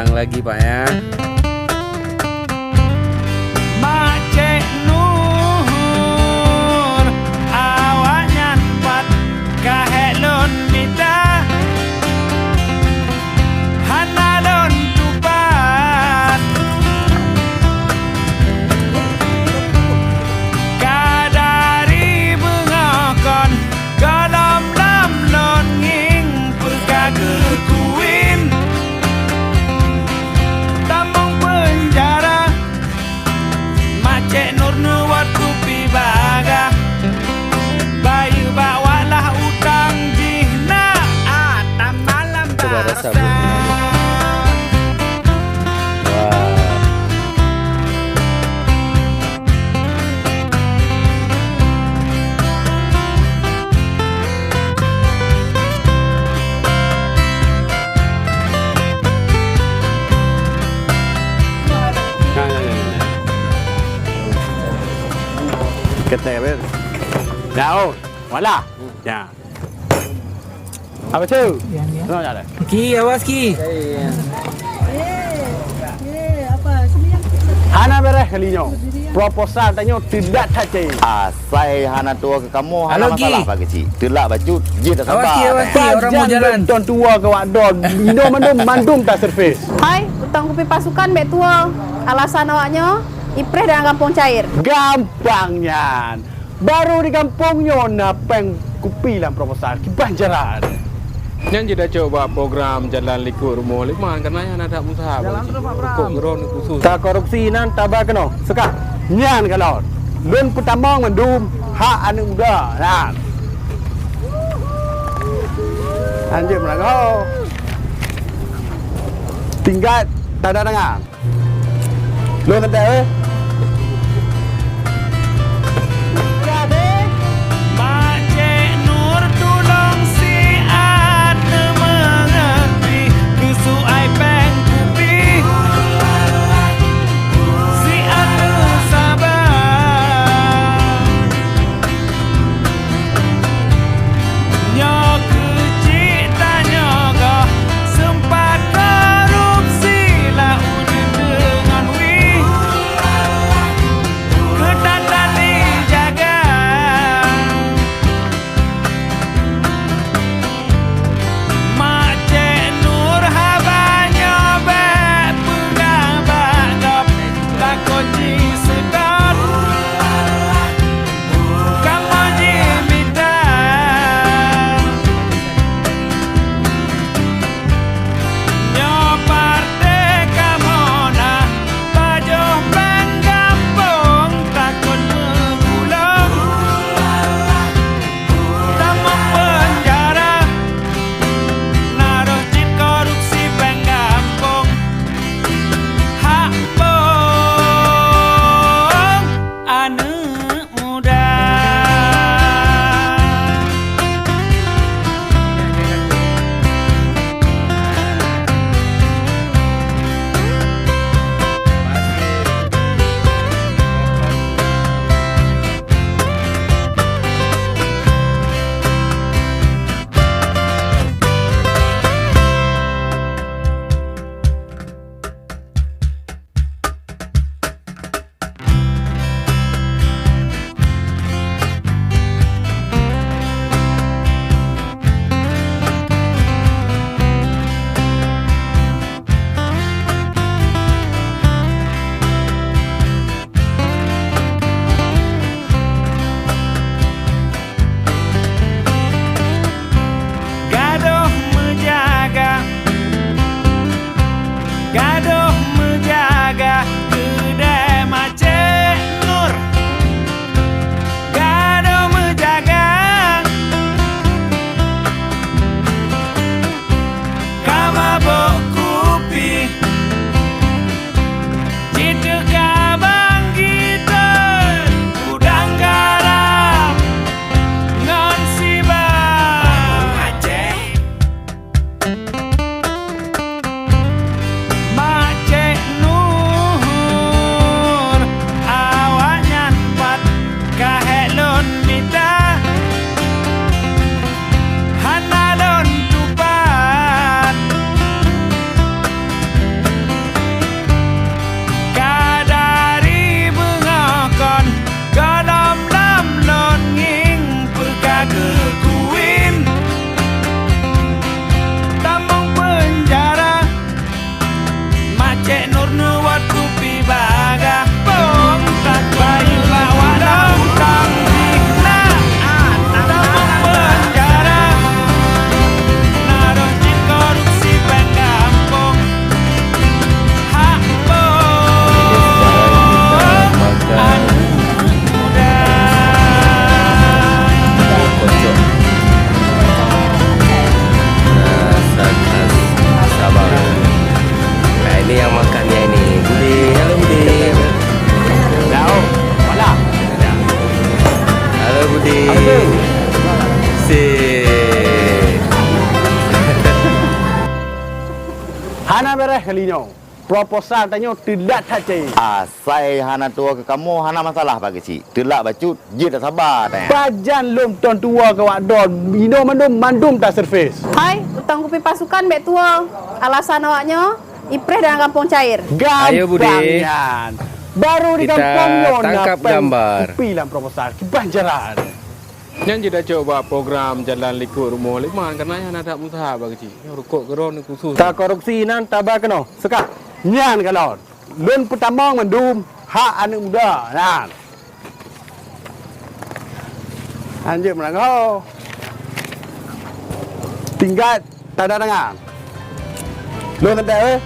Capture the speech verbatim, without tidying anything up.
Ulang lagi, Pak, ya. Mak Cek Nur, awaknyan pat ka hék lôn mita, hana lôn tupat. Ka dari beungoh kon, gohlom lom lôn ngieng, peue ka geukeuwin, tamong peunjara. Mak Cek Nur neuwot kupi bagah, bayeue bak walah utang jih na, ah, tamalam. Coba rasa, basa. Wah. Ketek, Bil. Dah, oh. Wala. Ya. Apa tu? Ki, awas, Ki. Hana bereh kali nyoe. Proposal tanyoe teulat that cai. Asai hana tuwoe keu kamoe, hana masalah, Pak Keuchik. Teulat bacut, jih dah sabar. Awas, Ki, awas, Ki. Orang mau jalan. Don tuwoe keu wak don. Inoe mandum, mandum ta servis. Hai, utang kupi pasukan bèk tuwoe. Alasan awak nyoe, ipreh dalam gampông cair. Gampang nyan. Baru di gampông nyoe na péng kupi lam proposal, kiban jalan. Nyan jeuet tacok bak program jalan likot rumoh Lukman, kareuna nyan adak meusaha. Jalan terus, Pak Bram. Rukok geurong khusus. Ka korupsi nan taba keunoe, seukah. Nyan kalon. Lôn peutamong mandum hak aneuk muda. Nyan. Anjeuk meulagoe. Tinggai tanda tangan. Lôn teuntèe, weh. Mak Cek Nur tulông siat neumeungeurti, keu su ai péng kupi siat neusaba. Nyoe keuchik tanyoe goh seumpat korupsi lam uneuen deungon wih. Hana beureh kali nyoe. Proposal tanyoe teulat that cit. Asai hana tuwoe keu kamoe hana masalah, Pak Geuchik. Teulat bacut, jeuet dak saba tanya. Pajan lôn ton tuwoe keu awak droe, inoe mandum, mandum taservis. Hai, utang kupi pasukan bèk tuwoe. Alasan awak nyoe, ipreh dalam gampông cair. Ayo, Budi. Gampang nyan. Baru di gampông nyoe na tangkap péng gambar. Kupi lam proposal. Kiban jalan. Nyan jeuet tacok bak program jalan likot rumoh Lukman, karena nyan adat meusaha bak keuchik. Nyoe rukok keudroe ni khusus. Ka korupsi nan taba keunoe. Seukah. Nyan kalon. Lôn peutamong mandum hak aneuk muda. Nyan. Hanjeuet meuranggoe. Tinggai tanda tangan. Lôn tanda, eh.